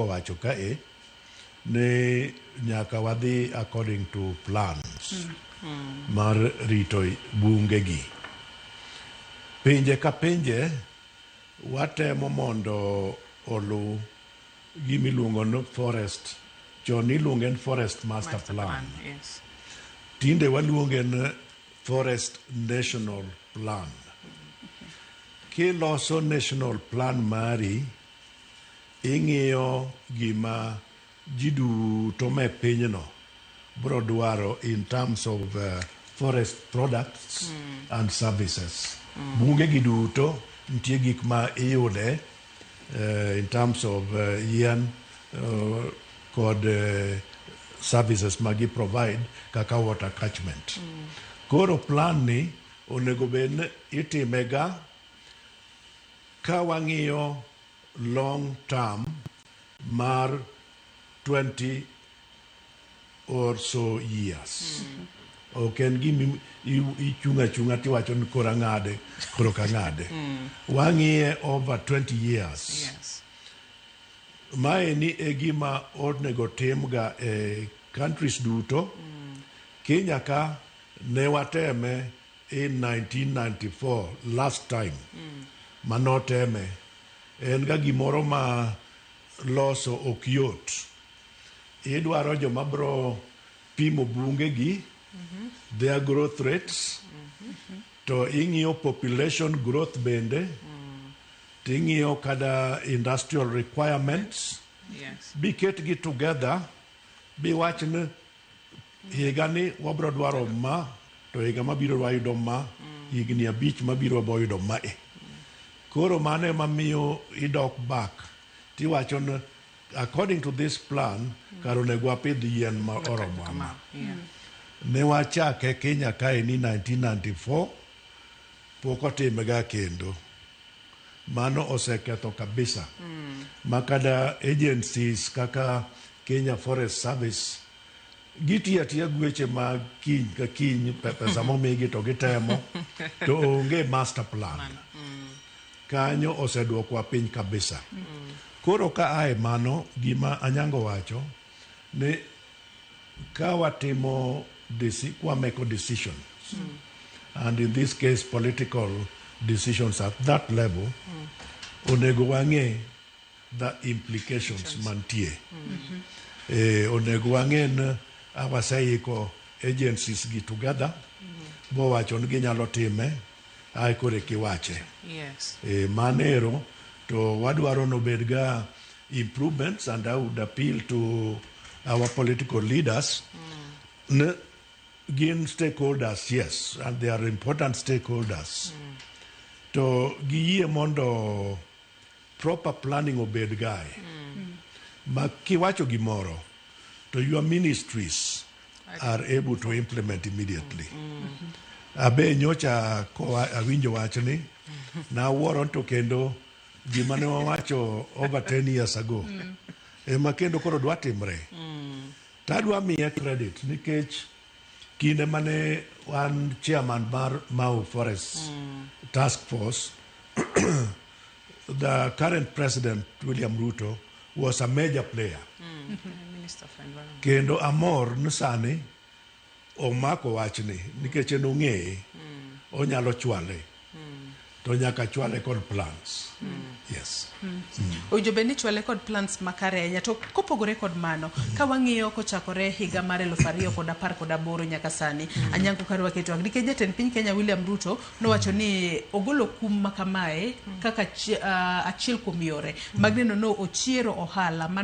Anyango wacho kae ni nyaka wadhi according to plans mar rito bunge gi. Pinje ka pinje watemo mondo oluw gimiluongo ni forest, chon iluonge ni forest master, Master plan. Plan, yes. Tinde waluonge ni forest national plan. Kiloso national plan mari, ing'iyo gima ji duto me pinyno bro dwaro in terms of forest products and services. Bunge gi duto nitie gik ma iyude in terms of yien kod services ma gi provide kaka water catchment. Koro plan ni onego bed ni itime ga ka wang'iyo long term mar 20 or so years. Ok en gima ichung' achung'a tiwacho ni koro ang'ade, koro ok ang'ade. Wang'iye over 20 years. Maeni e gima onego timga e countries duto. Kenya ka ne wateme in 1994 last time manoteme. En ga gimoro ma loso ok yot. Idwaro joma bro pimo bunge gi, their growth rates, to ing'iyo population growth bende, ting'iyo kada industrial requirements, biketgi together, biwach ni higa ni wabro dwaro ma, to higa mabiro wayudo ma, higni 5 mabiro wabo yudo mae. Koro mano ema miyo idok back tiwacho ni according to this plan kar onego wapidh yien ma oromo ama. Ne wachake Kenya kae ni 1994, pok otimega kendo. Mano oseketho kabisa ma kada agencies kaka Kenya Forest Service gitiyo atiya gi weche mag kiny ka kiny, pesa momigi to gitemo, to onge master plan. Kanyo oseduokwa piny kabisa. Koro ka ae mano, gima Anyango wacho ni ka watimo kwameko decisions, and in this case political decisions at that level, onego wang'e the implications mantie. Onego wang'e ni waseiko agencies gi together bowacho ni ginyalo time ae koro ekiwache. Manero to wadwaro nobed ga improvements, and I would appeal to our political leaders ne gin stakeholders, yes, and they are important stakeholders, to giyie mondo proper planning obed gae ma kiwacho gimoro to your ministries are able to implement immediately. Abe nyocha kowa awinjo wachni nawuoro to kendo gima ne wawacho over 10 years ago ema kendo koro dwa timre. Tadwa miye credit nikech kinde mane wan chairman mar Mau Forest Task Force, the current president William Ruto was a major player. Minister for Environment. Kendo amor ni sani omako wachni nikech en ong'eye, onyalo chwale, to nyaka chwale kod plans, yes. Owinjo bed ni chwale kod plans makare ahinya. To kopogore kod mano, ka wang'iyo kochakore higa mar 2018 nyaka sani, Anyango, kar waketo nikech jatend piny Kenya William Ruto nowacho ni ogolo kum ma kamae kaka achiel kuom yore mag neno no ochiero ohala mano.